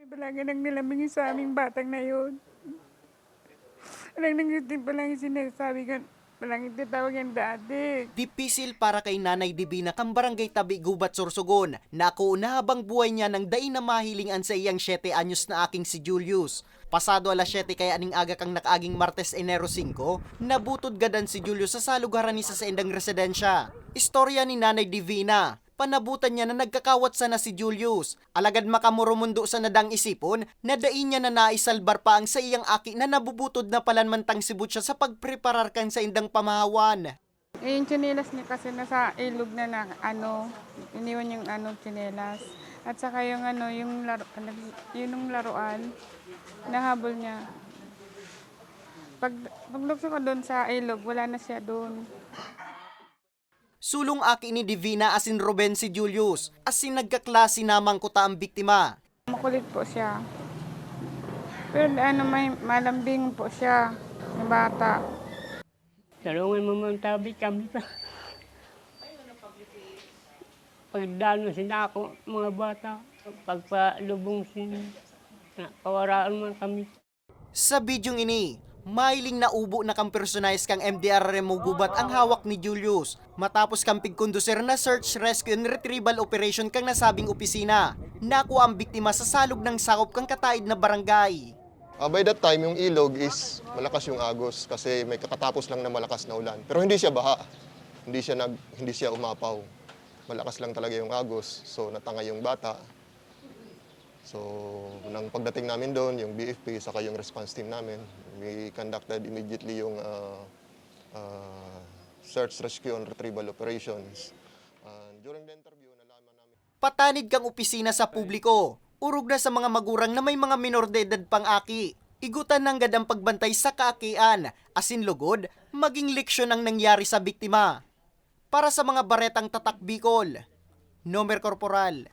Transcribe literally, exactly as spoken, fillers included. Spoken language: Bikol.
Palagi nang nilambing sa aming batang na yun. Walang nangitin, palagi sinasabi ko, walang itatawag yan dati. Dipisil para kay Nanay Divina kan Barangay Tabi, Gubat, Sorsogon, na ako na habang buhay niya nang dai na mahiling an sa iyang siyete anyos na aking si Julius. Pasado alas siyete kaya ning aga kang nakaaging Martes, Enero singko, nabutod gadan si Julius sa salog harani sa saindang residensya. Istorya ni Nanay Divina, panabutan niya na nagkakawat sana si Julius. Alagad makamoromundo sana dang isipon na dai niya na naisalbar pa ang saiyang aki na nabubutod na palan mantang sibot siya sa pagpreparar kan saindang pamahawan. Eh, yung tsinelas niya kasi nasa ilog na, na ano, iniwan yung ano, tsinelas. At saka yung ano, yung laro, yun yung laruan, nahabol niya. Pag, paglukso ko doon sa ilog, wala na siya doon. Sulong aki ni Divina asin Ruben si Julius, asin nagkaklase namang kuta ang biktima. Makulit po siya. Pero ano, may malambing po siya, yung bata. Tulungan mo man tabi kami pa. Pagdano sila ako, mga bata, pagpalubong sila, na kawaraan man kami. Sa bidyong ini, mahiling na ubo na kan personahe kan M D R R M O Gubat ang hawak ni Julius. Matapos kan pigkondusir na search, rescue and retrieval operation kan nasabing opisina, nakua ang biktima sa salog nang sakop kan kataed na barangay. Ah, by that time, yung ilog is malakas yung agos kasi may kakatapos lang na malakas na ulan. Pero hindi siya baha. Hindi siya nag-, hindi siya umapaw. Malakas lang talaga yung agos. So, natangay yung bata. So, nang pagdating namin doon, yung B F P saka yung response team namin, we conducted immediately yung, ah, ah, search, rescue, and retrieval operations. And during the interview, nalaman namin Patanid kan opisina sa publiko, orog na sa mga magurang na may mga minor de edad pang aki. Igutan nanggad ang pagbantay sa kaakian, asin lugod, maging leksyon ang nangyari sa biktima. Para sa mga baretang Tatak Bicol, Nomer Corporal.